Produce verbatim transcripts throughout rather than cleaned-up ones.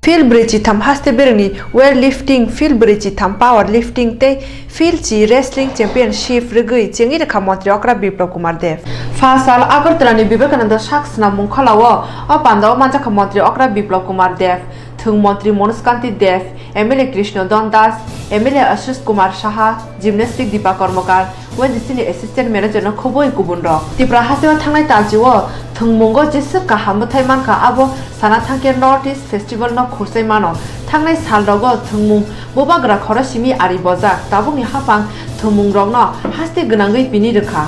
Field brwi chitham haste berengni weightlifting, field brwi chitham powerlifting tei field chi wrestling championship rwgwi chengwi rwkha Montri Okra Biplab Kumar Deb. Pha sal Agartala ni Vivekananda sak swnamung kholao o pandao manjakha Montri Okra Biplab Kumar Deb, thwng Montri Manoj Kanti Deb, M L A Krishna Don Das, M L A Ashish Kumar Saha, Gymnastic Dipa Kormokar, O N G C ni assistant manager no khobwi kubun rok. Tipra hasteo thangnai talchi o thwngmungo jeswk kaham bwthai mankha abo sana thangkhe North East Festival no khurchai mano. Thangnai sal rogo thwngmung bubagra khoro simi ari bojak. Tabukni haphang thwngmung rokno haste gwnangwi pini rwkha.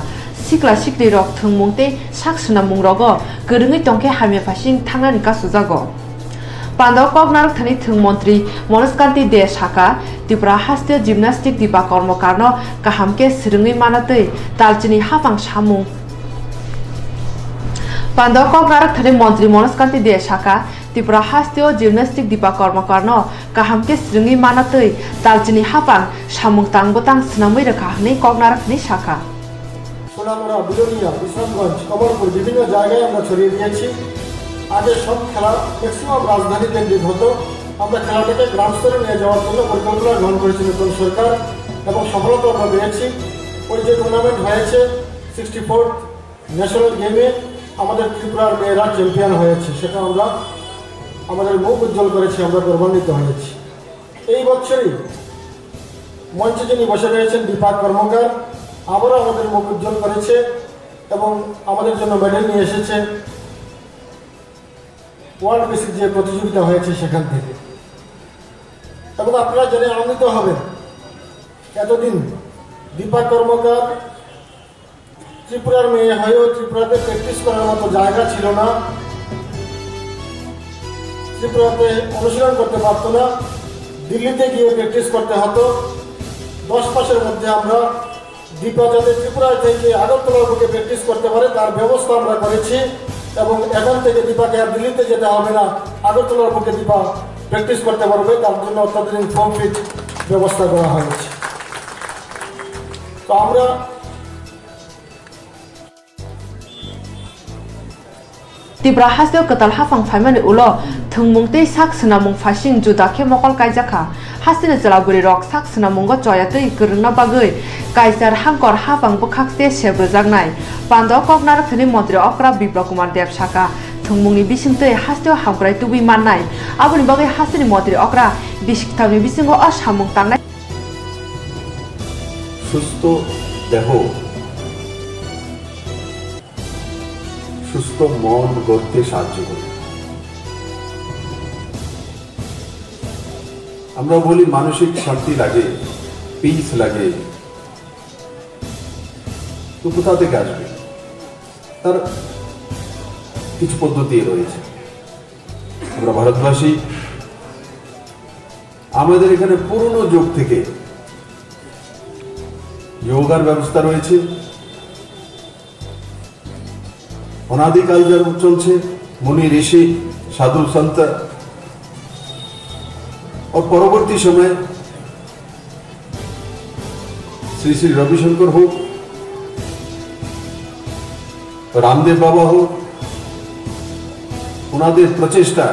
Sikla sikli rok thwngmung tei sak swnamung rogo kwrwngwi tongkhe hamya phasing thangnani kasujago. Pandao kok narwkthani thwng montri Manoj Kanti Deb sakha, Tripura hasteo gymnastic Dipa Kormokarno kaham khe swrwngwi mana twi talchini haphang samung. Pandao kok narwkthani montri Manoj Kanti Deb sakha, Tripura hasteo gymnastic Dipa Kormokarno kaham khe swrwngwi mana twi talchini haphang samung tang bwtang swnamwi rwkha hwnwi kok narwkthani sakha. Sonamura, বিলোনিয়া, বিশ্রামগঞ্জ, কমলপুর বিভিন্ন জায়গায় আমরা ছড়িয়ে দিয়েছি। আগে সব খেলা ম্যাক্সিমাম রাজধানী কেন্দ্রিক হতো। আমরা খেলাটাকে গ্রাম স্তরে নিয়ে যাওয়ার জন্য পরিকল্পনা গ্রহণ করেছে নতুন সরকার এবং সফলতা আমরা পেয়েছি। ওই যে টুর্নামেন্ট হয়েছে সিক্সটি ফোর্থ ন্যাশনাল গেমে, আমাদের ত্রিপুরার মেয়েরা চ্যাম্পিয়ন হয়েছে, সেটা আমরা আমাদের মুখ উজ্জ্বল করেছি, আমরা গৌরবান্বিত হয়েছি। এই বছরই মঞ্চে যিনি বসে রয়েছেন দীপা কর্মকার, আবারও আমাদের মুখ উজ্জ্বল করেছে এবং আমাদের জন্য মেডেল নিয়ে এসেছে ওয়ার্ল্ড বেসিক যে প্রতিযোগিতা হয়েছে সেখান থেকে। এবং আপনারা জেনে আনন্দিত হবেন, এতদিন দীপা কর্মকার ত্রিপুরার মেয়ে হয়েও ত্রিপুরাতে প্র্যাকটিস করার মতো জায়গা ছিল না, ত্রিপুরাতে অনুশীলন করতে পারতো না, দিল্লিতে গিয়ে প্র্যাকটিস করতে হতো। দশ মাসের মধ্যে আমরা দীপা যাতে ত্রিপুরা থেকে আগরতলার বুকে প্র্যাকটিস করতে পারে, তার ব্যবস্থা আমরা করেছি এবং এখন থেকে দীপাকে আর দিল্লিতে যেতে হবে না, আগরতলার বুকে দীপা প্র্যাকটিস করতে পারবে। তার জন্য অত্যাধুনিক ফর্ম ফিট ব্যবস্থা করা হয়েছে। তো আমরা Tripura hasteo kwtal haphang phaimani ulo thwngmung tei sak swnamung phaising juda khe mokol kaijakha. Hasteni chwla bwrwi rok sak swnamungo choya twi kwrwngna bagwi kaichar hangkor haphang bwkhak se sep rwjaknai. Pandao kok narwkthani montri okra Biplab Kumar Deb sakha, thwngmungni bisingtwi hasteo hamkrai tubui mannai. Aboni bagwi hasteni montri okra bisiktham ni bisingo o samung tangnai. সুস্থ দেহ, সুস্থ মন গড়তে সাহায্য করে। আমরা বলি মানসিক শান্তি লাগে, পিস লাগে, তো কোথা থেকে আসবে? তার কিছু পদ্ধতি রয়েছে। আমরা ভারতবাসী, আমাদের এখানে পুরনো যুগ থেকে যোগার ব্যবস্থা রয়েছে, অনাদিকাল যাবৎ চলছে। মুনি ঋষি, সাধু সন্ত, ও পরবর্তী সময়ে শ্রী শ্রী রবিশঙ্কর হোক, রামদেব বাবা হোক, ওনাদের প্রচেষ্টা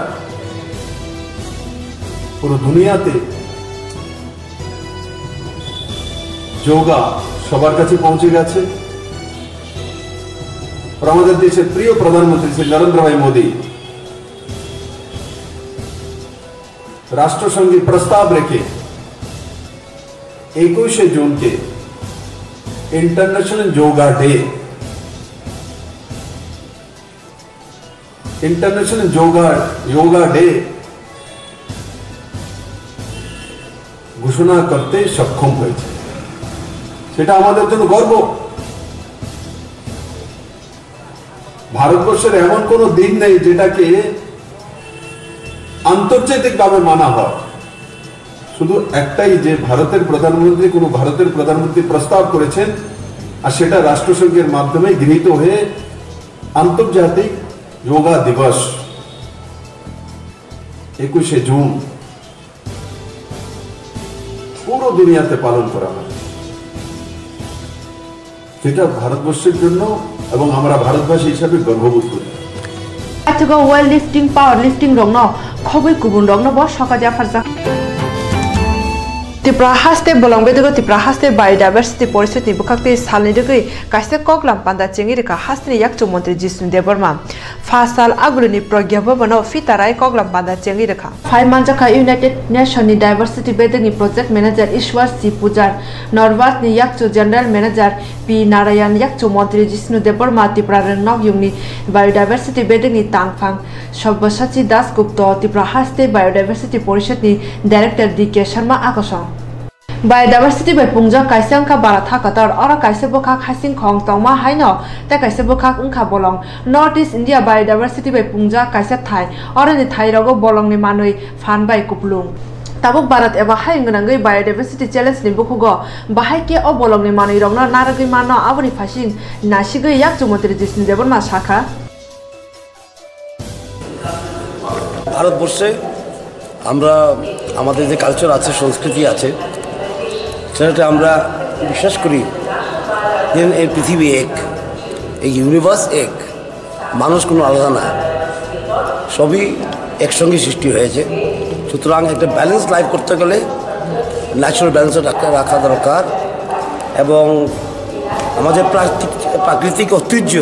পুরো দুনিয়াতে যোগা সবার কাছে পৌঁছে গেছে। আর আমাদের দেশের প্রিয় প্রধানমন্ত্রী শ্রী নরেন্দ্র ভাই মোদী রাষ্ট্রসংঘে প্রস্তাব রেখে একুশে জুনকে ইন্টারন্যাশনাল যোগা ডে, ইন্টারন্যাশনাল যোগা, যোগা ডে ঘোষণা করতে সক্ষম হয়েছে। সেটা আমাদের জন্য গর্ব। ভারতবর্ষের এমন কোনো দিন নেই যেটাকে আন্তর্জাতিকভাবে মানা হয়। শুধু একটাই, যে ভারতের প্রধানমন্ত্রী, কোনো ভারতের প্রধানমন্ত্রী প্রস্তাব করেছেন আর সেটা রাষ্ট্রসংঘের মাধ্যমে গৃহীত হয়ে আন্তর্জাতিক যোগা দিবস একুশে জুন পুরো দুনিয়াতে পালন করা হয়। যেটা ভারতবর্ষের জন্য এবং আমরা ভারতবাসী হিসাবে গর্ববোধ করি। Athugo weightlifting, powerlifting rokno Khobwi kubun rokno bo sokat yapharjak. Tripura haste bolong bedego Tripura haste Biodiversity Porishad ni bwkhak tei salni rwgwi kaisa koklam panda chengwi rwkha hasteni yakchu montri Jishnu Debbarma. Pha sal August ni Pragya Bhavan o fita rai koklam panda chengwi rwkha. Phai manjakha United Nation ni Diversity bedek ni Project Manager Ishwar C Pujar, Norwat ni yakchu General Manager P Narayan, yakchu montri Jishnu Debbarma, Tripura rwngnok yung ni Biodiversity bedek ni tangphang Sabyasachi Dasgupta, Tripura haste Biodiversity Porishad ni Director D K Sharma akosong. Biodiversity bai pungjak kaisa wngkha Bharat ha kotor. Oro kaisa bwkhak hasing khong tongma haino tei kaisa bwkhak wngkha bolong. North East India biodiversity bai pungjak kaisa thai. Oroni thairogo bolongni manwi phan bai kupulung. Tabuk Bharat eba hayung gwnangwi biodiversity challenge ni bukhugo bahai khe o bolongni manwirokno narwgwi mano, aboni phasing nasigwi yakchu montri Jishnu Debbarma sakha. ভারতবর্ষে আমরা আমাদের যে কালচার আছে, সংস্কৃতি আছে, সেটাতে আমরা বিশ্বাস করি যে এই পৃথিবী এক, এই ইউনিভার্স এক, মানুষ কোনো আলাদা না, সবই একসঙ্গে সৃষ্টি হয়েছে। সুতরাং একটা ব্যালেন্স লাইফ করতে গেলে ন্যাচারাল ব্যালেন্স রাখা রাখা দরকার এবং আমাদের প্রাকৃতিক প্রাকৃতিক ঐতিহ্য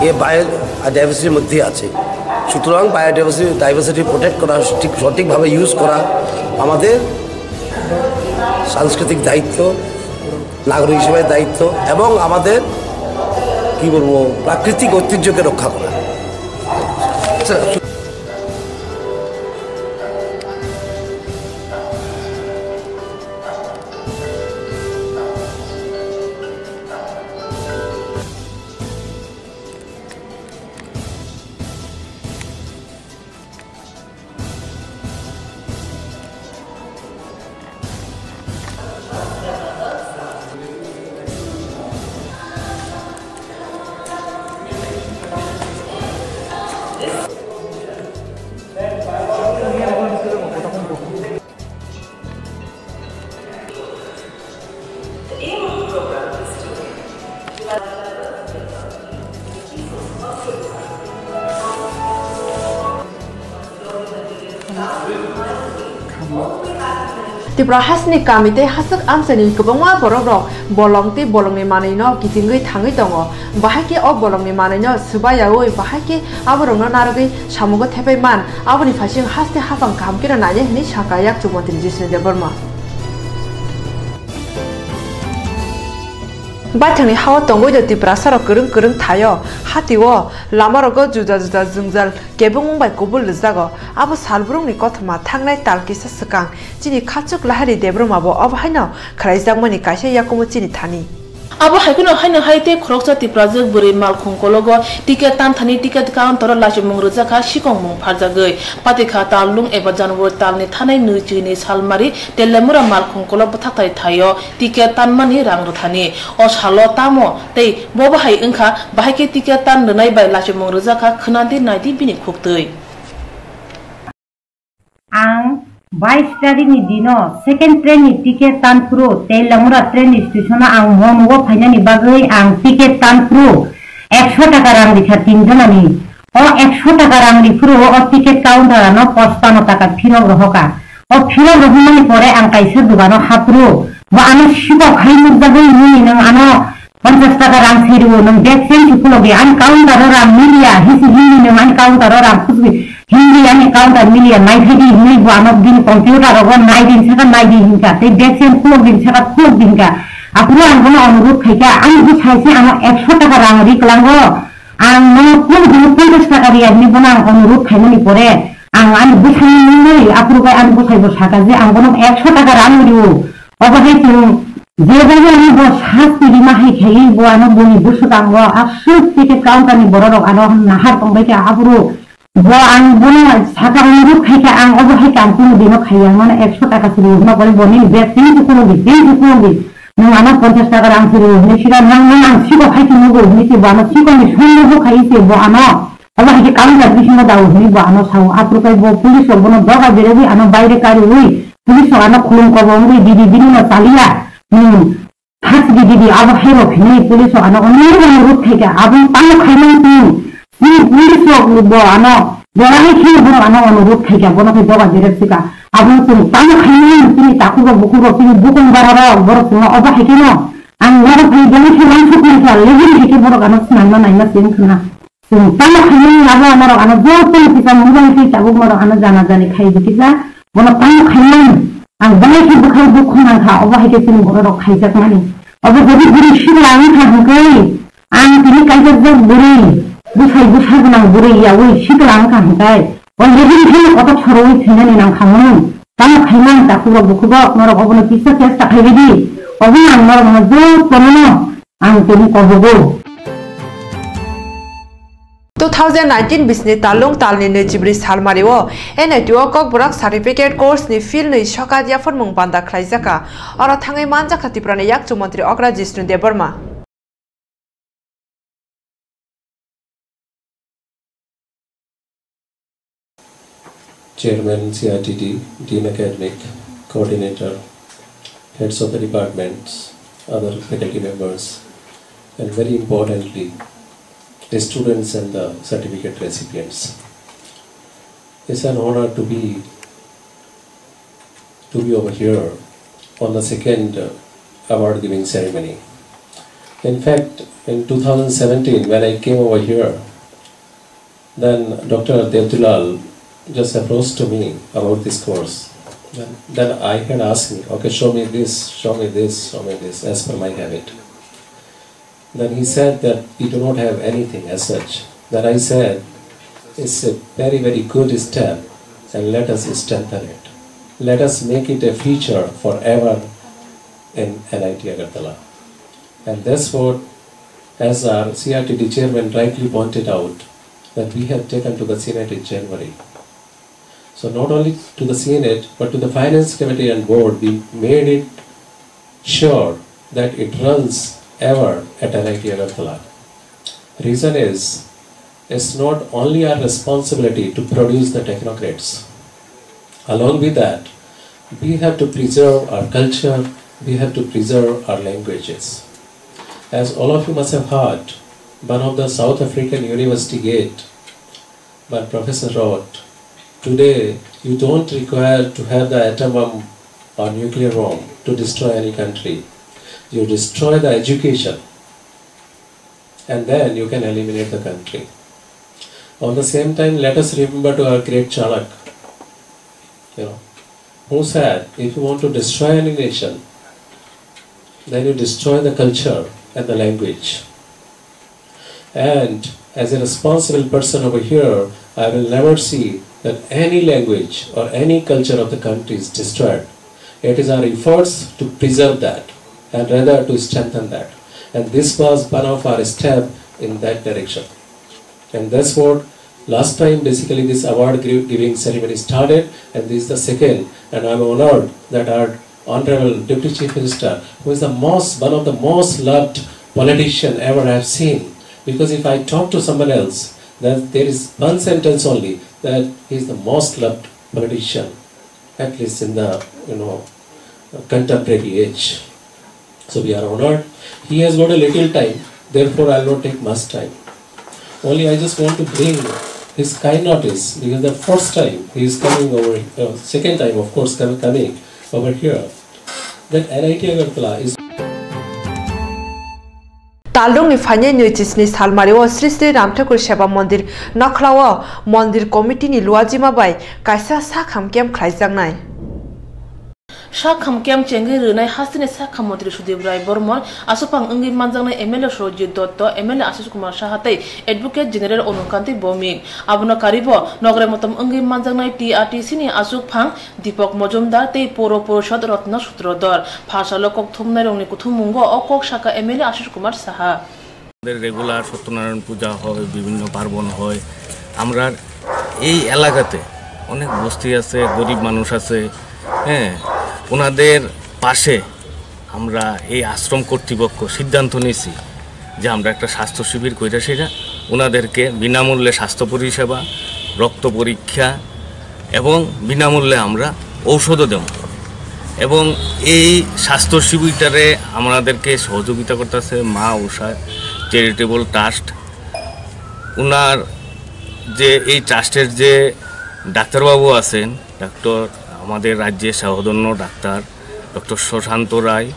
এ বায়োডাইভার্সিটির মধ্যেই আছে। সুতরাং বায়োডাইভার্সিটি ডাইভার্সিটি প্রোটেক্ট করা, ঠিক সঠিকভাবে ইউজ করা আমাদের সাংস্কৃতিক দায়িত্ব, নাগরিক হিসেবে দায়িত্ব এবং আমাদের, কি বলবো, প্রাকৃতিক ঐতিহ্যকে রক্ষা করা। Tripura hasteni kami tei hachwk amchaini kwbangma borokrok bolong tei bolongni manwino kitingwi thangwi tongo. Bahai khe o bolongni manwino swbayaui bahai khe aborokno narwgwi samungo thepai man, aboni phasing haste haphang kaham kheno nainai hwnwi sakha yakchu montri Jishnu Debbarma. Baithangni hao tongwi do Tiprasarok kwrwng kwrwng thaio, hatio, lamarogo juda juda jwngjal kebengmung bai kubul rwjago. Abo salbrumni kothoma thangnai tal kisa swkang chini khachuk Lahari Debbarma bo obo haino khlaijakmani kaisa yakumu chini thani. Abo hai kheno haino hai tei khoroksa Tiprajwk bwrwi Malkhung kologo ticket tanthani ticket counter-o lachimung rwjakha sikongmung pharjagwi. Patikha tal lung eba January talni thanai nwi chwini salmari Telemura Malkhung kolo bwthakthai thaio ticket tanmani rang rwthani. O salo tamo tei bo bahai wngkha, bahai khe ticket tan rwnai bai lachimung rwjakha, khwnadi naidi bini khuktwi. Ang bais tarikni dino second train ni ticket tan phuru Telamura train ni station o ang mo nugo phainani bagwi ang ticket tan phuru ekso taka rang rikha tin jonani. O ekso taka rang riphuru o ticket counter ano pochpano taka phirok rohoka. O phirok rohormani pore ang kaisa dogano haphuru bo ano sikok hai nukjagwi muni nwng ano Ponchash taka rang se rwo, nwng bag chen se khulogwi, ani counter o rang miliya, hisi hindi nwng ani counter o rang khujgwi, hindi ani counter miliya, naithai di hinwi bo ano bini computer rogo nai di saka nai di hinka, tei bag chen khulogwi saka khulogwi hinka. Aphuru ang bono onurudh khaikha, ani bwsai se ano ekso taka rang ri kwlango, ang nono khulogwi ponchash taka riya hinwi bono ang onurudh khaimani pore, ang ani bwsai nungwi aphuru bai ani bwsai bo saka je ang bono ekso taka rang rio. Obo hai chwng jeboni bo sasti rima hai khaiwi bo ano boni bwswkango aswk ticket counter ni bororok ano nahar tongbai kha aphuru bo ang bono saka onurudh khai kha ang obo hai kam kunu dino khaiya ang mano ekso taka se rwna pore boni bag chini se khulogwi chini se khulogwi nwng ano ponchash taka rang se rw hinwi sika nang nang ang sikok hai se nugo hinwi se bo ano sikok ni songo bo khai se bo ano. Obo hai khe counter bisingo dao hinwi bo ano sao. Aphuru khe bo police rok bono doga berwi ano baire kariui police rok ano khulum kobo wngwi didi bini no chaliya. Hmm. Thas di didi abo hai rok hinwi police rok ano onek rok ruk khaikha abo tamo khaimani twi. Chini police rok bo ano Bo hai kheno borok ano onurudh khaikha, bono khe doga derek swkha. Abono chwng tamo khaimani chini takhuk rok bukhuk rok chini bukung bara rok borok chwngno obo hai kheno ang norok hai belai khe wansuk naikha, legeni hai khe borok ano swnamna naima se wngkha na. Chwng tamo khaimani abo norok ano joto ni kisa mobile tei tabuk norok ano jana jani khai di kisa, bono tamo khaimani ang belai khe bwkhak dukhu nangkha, obo hai khe chini borok rok khaijakmani. Obo jadi bwrwi sikla wngkha hwnkhe, ang tini kaijakjak bwrwi, bwsai bwsa gwnang bwrwi yaui sikla wngkha hwnkhe, o legeni kheno kotok sorowi thwinani nangkha hwnwi tamo khaimani takhuk rok bukhuk rok norok obono kisa chesta khaidi, obono ang norok no jotono no ang tini kobogo. Two thousand nineteen bisni talung talni nwichibri salmario N I T o Kokborok Certificate Course ni field ni sokat yapharmung panda khlaijaka. Oro thangwi manjakha Tripura ni yakchu montri okra Jishnu Debbarma. Chairman C R T D, Dean Academic, Coordinator, heads of the departments, other faculty members, and very importantly, the students and the certificate recipients. It's an honor to be to be over here on the second uh, award giving ceremony. In fact, in two thousand seventeen, when I came over here, then Doctor Devdulal just approached to me about this course. Then, then I had asked me, okay, show me this, show me this, show me this, as per my habit. Then he said that we do not have anything as such. Then I said, it's a very, very good step, and let us strengthen it. Let us make it a feature forever in N I T Agartala. And that's what, as our C R T D chairman rightly pointed out, that we have taken to the Senate in January. So not only to the Senate, but to the Finance Committee and Board, we made it sure that it runs ever at N I T Agartala. Reason is, it's not only our responsibility to produce the technocrats. Along with that, we have to preserve our culture, we have to preserve our languages. As all of you must have heard, one of the South African university gate but Professor wrote, today you don't require to have the atom bomb or nuclear bomb to destroy any country. You destroy the education and then you can eliminate the country. On the same time, let us remember to our great Chanak, you know, who said, if you want to destroy any nation, then you destroy the culture and the language. And as a responsible person over here, I will never see that any language or any culture of the country is destroyed. It is our efforts to preserve that and rather to strengthen that. And this was one of our step in that direction. And that's what last time basically this award gi- giving ceremony started, and this is the second. And I'm honored that our Honorable Deputy Chief Minister, who is the most one of the most loved politician ever I have seen, because if I talk to someone else, then there is one sentence only that he is the most loved politician, at least in the you know contemporary age. So we are honored. He has got a little time, therefore I will not take much time. Only I just want to bring his kind notice because the first time he is coming over, uh, second time of course com- coming over here, that N I T Agartala is Talrungni phainai nwi chisni salmario Sri Sri Ramthakur Seva Mondir nokhlao Mondir Committee ni luajima bai kaisa sakham camp khlaijaknai. Sakham camp chengwi rwnai hasteni sakham montri Sudip Rai Bormon, aswkphang wngwi manjaknai M L A Surojit Dotto, M L A Ashish Kumar Saha tei Advocate General Onukkanti Bhowmik. Abono karibo nograi motom wngwi manjaknai T R T C ni aswkphang Deepak Majumdar tei Poro Porishod Ratna Sutradhar. Pharsalo kok thumnairokni kuthumungo o kok sakha M L A Ashish Kumar Saha. আমাদের রেগুলার সত্যনারায়ণ পূজা হয়, বিভিন্ন পার্বণ হয়। আমরা এই এলাকাতে অনেক বস্তি আছে, গরিব মানুষ আছে, হ্যাঁ, ওনাদের পাশে আমরা এই আশ্রম কর্তৃপক্ষ সিদ্ধান্ত নিয়েছি যে আমরা একটা স্বাস্থ্য শিবির কইরা সেটা ওনাদেরকে বিনামূল্যে স্বাস্থ্য পরিষেবা, রক্ত পরীক্ষা এবং বিনামূল্যে আমরা ঔষধও দেব। এবং এই স্বাস্থ্য শিবিরটারে আমাদেরকে সহযোগিতা করতেছে মা উষা চ্যারিটেবল ট্রাস্ট। ওনার যে এই ট্রাস্টের যে ডাক্তারবাবু আছেন, ডক্টর, আমাদের রাজ্যের স্বনামধন্য ডাক্তার ডক্টর শশান্ত রায়,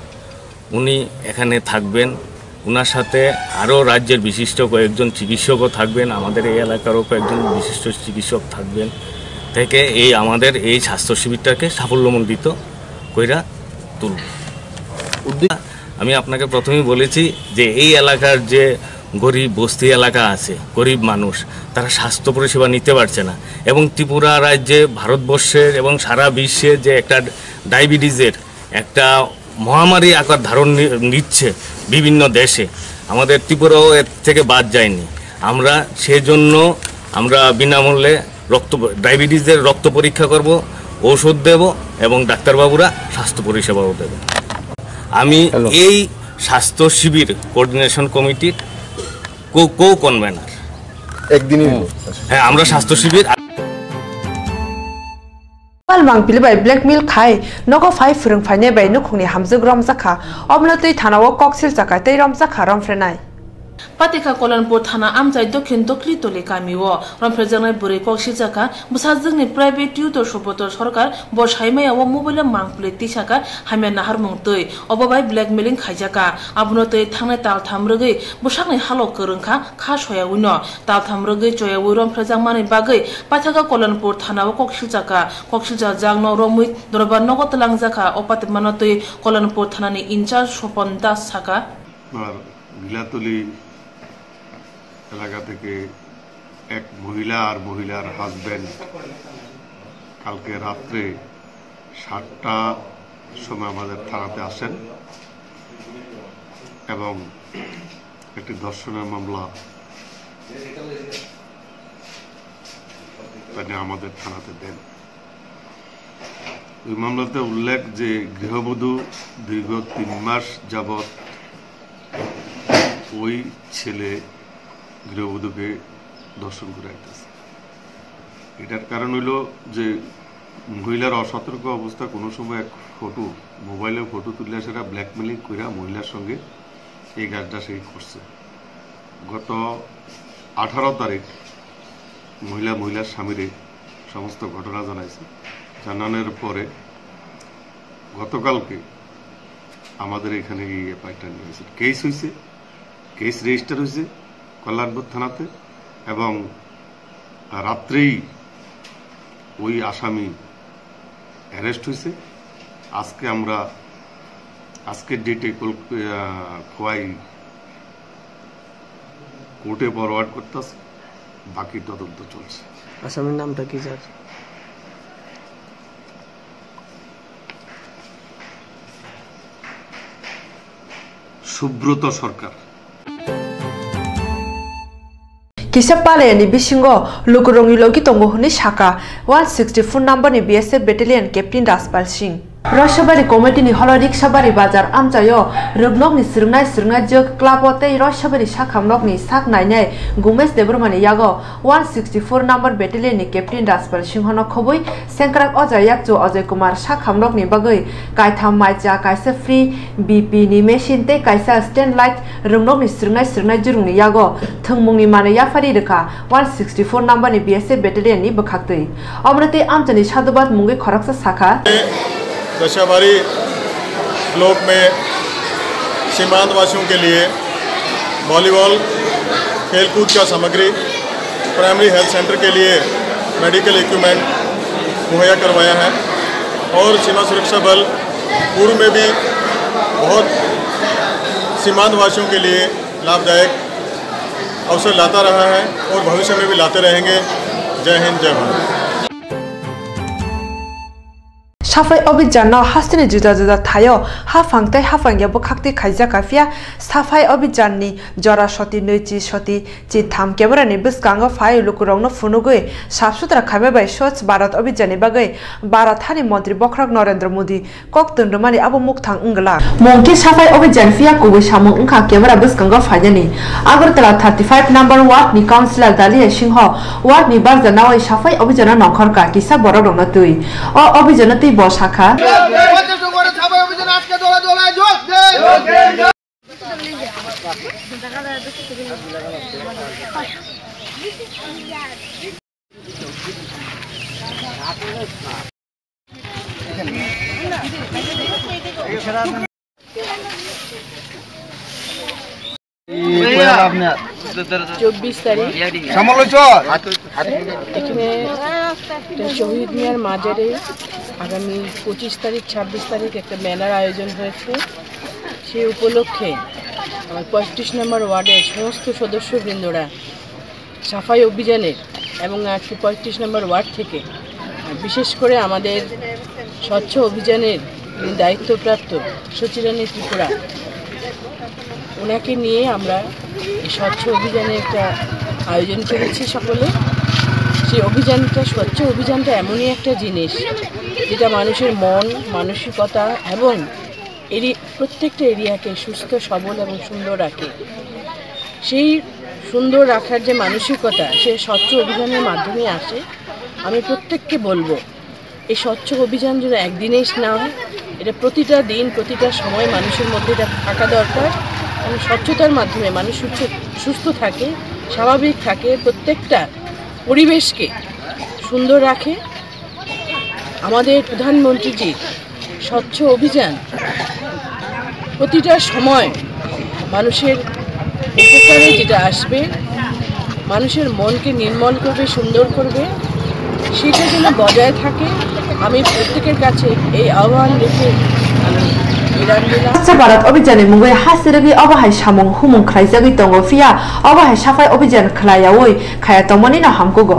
উনি এখানে থাকবেন। ওনার সাথে আরও রাজ্যের বিশিষ্ট কয়েকজন চিকিৎসকও থাকবেন, আমাদের এই এলাকারও কয়েকজন বিশিষ্ট চিকিৎসক থাকবেন, থেকে এই আমাদের এই স্বাস্থ্য শিবিরটাকে সাফল্যমণ্ডিত কইরা তুলব। উদ্যোগ আমি আপনাকে প্রথমেই বলেছি যে এই এলাকার যে গরিব বস্তি এলাকা আছে, গরিব মানুষ, তারা স্বাস্থ্য পরিষেবা নিতে পারছে না। এবং ত্রিপুরা রাজ্যে, ভারতবর্ষের এবং সারা বিশ্বে যে একটা ডায়াবেটিসের একটা মহামারী আকার ধারণ নি-, নিচ্ছে বিভিন্ন দেশে, আমাদের ত্রিপুরাও এর থেকে বাদ যায়নি। আমরা সেজন্য আমরা বিনামূল্যে রক্ত প-, ডায়াবেটিসের রক্ত পরীক্ষা করব, ঔষধ দেব এবং ডাক্তারবাবুরা স্বাস্থ্য পরিষেবাও দেবে। আমি হ্যালো। এই স্বাস্থ্য শিবির কোঅর্ডিনেশন কমিটির কো-, কো-কনভেনার। একদিনই হুম। হলো। হ্যাঁ, আমরা স্বাস্থ্য শিবির Palmang pili bai blackmail khai nogo phai phwrwng phainai bai nukhungni hamjwk romjakha, omono twi thanao kok silchakha tei romjakha romphrenai. Patikha Kolanpur thana amchai dokhin Dokli Toli kamio romphrejaknai bwrwi kok silchakha, bwsajwkni private tutor Subroto Sarkar bo saimaya o mobile o mangpili tisakha hamya naharmung twi, obo bai blackmailing khaijakha, abono twi thangnai taltham rwgwi bwsakni halok kwrwngkha kha soyawino. Taltham rwgwi choyaui romphrejakmani bagwi paithakha Kolanpur thanao kok silchakha. Kok silchajakno romwi dorbar nogo twlangjakha. O patimano twi Kolanpur thanani incharge Sopon Das sakha. আর গিলাতলি এলাকা থেকে এক মহিলা আর মহিলার হাজবেন্ড কালকে রাত্রে সাতটা সময় আমাদের থানাতে আসেন এবং একটি ধর্ষণের মামলা তিনি আমাদের থানাতে দেন। ওই মামলাতে উল্লেখ যে গৃহবধূ দীর্ঘ তিন মাস যাবৎ ওই ছেলে গৃহবধূকে ধর্ষণ করে আইতেছে। এটার কারণ হইল যে মহিলার অসতর্ক অবস্থা কোনো সময় এক ফটো, মোবাইলে ফটো তুলে সেটা ব্ল্যাকমেলিং কইরা মহিলার সঙ্গে এই কাজটা সেই করছে। গত আঠারো তারিখ মহিলা মহিলার স্বামীরে সমস্ত ঘটনা জানাইছে। জানানোর পরে গতকালকে আমাদের এখানে এই এফআইআরটা নিয়ে হয়েছে, কেস হয়েছে, কেস রেজিস্টার হয়েছে কল্যাণপুর থানাতে এবং রাত্রেই ওই আসামি অ্যারেস্ট হয়েছে। আজকে আমরা, আজকের ডেটে কল-, আহ, খোয়াই কোর্টে ফরওয়ার্ড করতেছে, বাকি তদন্ত চলছে। আসামির নামটা কি, স্যার? সুব্রত সরকার। Kisa palaya ni bisingo lukurokni logi tongo hwnwi sakha one sixty four number ni B S F battalion captain Rajpal Singh. Roisabari committee ni holo Riksabari bazar amchaio rwknokni swrwngnai swrwngnai jwk club o tei Roisabari sakhamnokni sak nainai Gumesh Debbarma ni yago one sixty four number battalion ni captain Rajpal Singh no khobwi sengkrak oja yakchu Ajay Kumar sakhamnokni bagwi kaitham maicha, kaisa free B P ni machine tei kaisa stand light rwngnokni swrwngnai swrwngnai jwrwngni yago thwngmungni manwi yaphari rwkha one sixty four number ni B S F battalion ni bwkhaktwi. Omono tei amchaini sadhubad mungwi khoroksa sakha. दशाबारी ब्लॉक में सीमांत वासियों के लिए वॉलीबॉल, खेलकूद का सामग्री, primary health centre के लिए मेडिकल इक्विपमेंट मुहैया करवाया है और सीमा सुरक्षा बल पूर्व में भी बहुत सीमांत वासियों के लिए लाभदायक अवसर लाता रहा है और भविष्य में भी लाते रहेंगे। जय हिंद, जय Bharat. Saphai Abhijan no hasteni juda juda thaio haphang tei haphang ya bwkhaktwi khaijak, phiya Saphai Abhijan ni jora soti nwi chi soti chi tham camera ni bwskango phai lukurokno phunugwi sap sutra khaima bai Swachh Bharat Abhijan ni bagwi Bharat hani montri bokhorok Narendra Modi kok twn rwmani abo mukthang wng glak. Mungthi Saphai Abhijan phiya kubui samung wngkha camera bwskango phainani. Agartala thirty five number ward ni councillor Dalia Singho ward ni barja nawi Saphai Abhijan no nongkhorkha kisa borok rokno twi. O Abhijan no twi bo sakha. চব্বিশ তারিখ এখানে একটা শহীদ মিনার মাজারে আগামী পঁচিশ তারিখ, ছাব্বিশ তারিখ একটা মেলার আয়োজন হয়েছে। সেই উপলক্ষে আমার পঁয়ত্রিশ নম্বর ওয়ার্ডের সমস্ত সদস্যবৃন্দরা সাফাই অভিযানের এবং আজকে পঁয়ত্রিশ নম্বর ওয়ার্ড থেকে, আহ, বিশেষ করে আমাদের স্বচ্ছ অভিযানের যিনি দায়িত্বপ্রাপ্ত সুচিরানী ত্রিপুরা, ওনাকে নিয়ে আমরা এই স্বচ্ছ অভিযানের একটা আয়োজন করেছি সকলে। সেই অভিযানটা, স্বচ্ছ অভিযানটা এমনই একটা জিনিস যেটা মানুষের মন, মানসিকতা এবং এরি-, প্রত্যেকটা এরিয়াকে সুস্থ, সবল এবং সুন্দর রাখে। সেই সুন্দর রাখার যে মানসিকতা, সে স্বচ্ছ অভিযানের মাধ্যমে আসে। আমি প্রত্যেককে বলবো, এই স্বচ্ছ অভিযান যেন একদিনেই না হয়, এটা প্রতিটা দিন, প্রতিটা সময় মানুষের মধ্যে এটা থাকা দরকার। কারণ স্বচ্ছতার মাধ্যমে মানুষ সুস্থ, সুস্থ থাকে, স্বাভাবিক থাকে, প্রত্যেকটা পরিবেশকে সুন্দর রাখে। আমাদের প্রধানমন্ত্রীজির স্বচ্ছ অভিযান প্রতিটা সময় মানুষের উপকারে যেটা আসবে, মানুষের মনকে নির্মল করবে, সুন্দর করবে, সেটা যেন বজায় থাকে। আমি প্রত্যেকের কাছে এই আহ্বান রেখে আমি বিরাম দিলাম। Swachh Bharat Abhiyan ni mungwi ha sirigwi obo hai samung humung khlaijagwi tongo, phiya obo hai saphai abhiyan khlaiyaui khaya tongmani no hamkugo.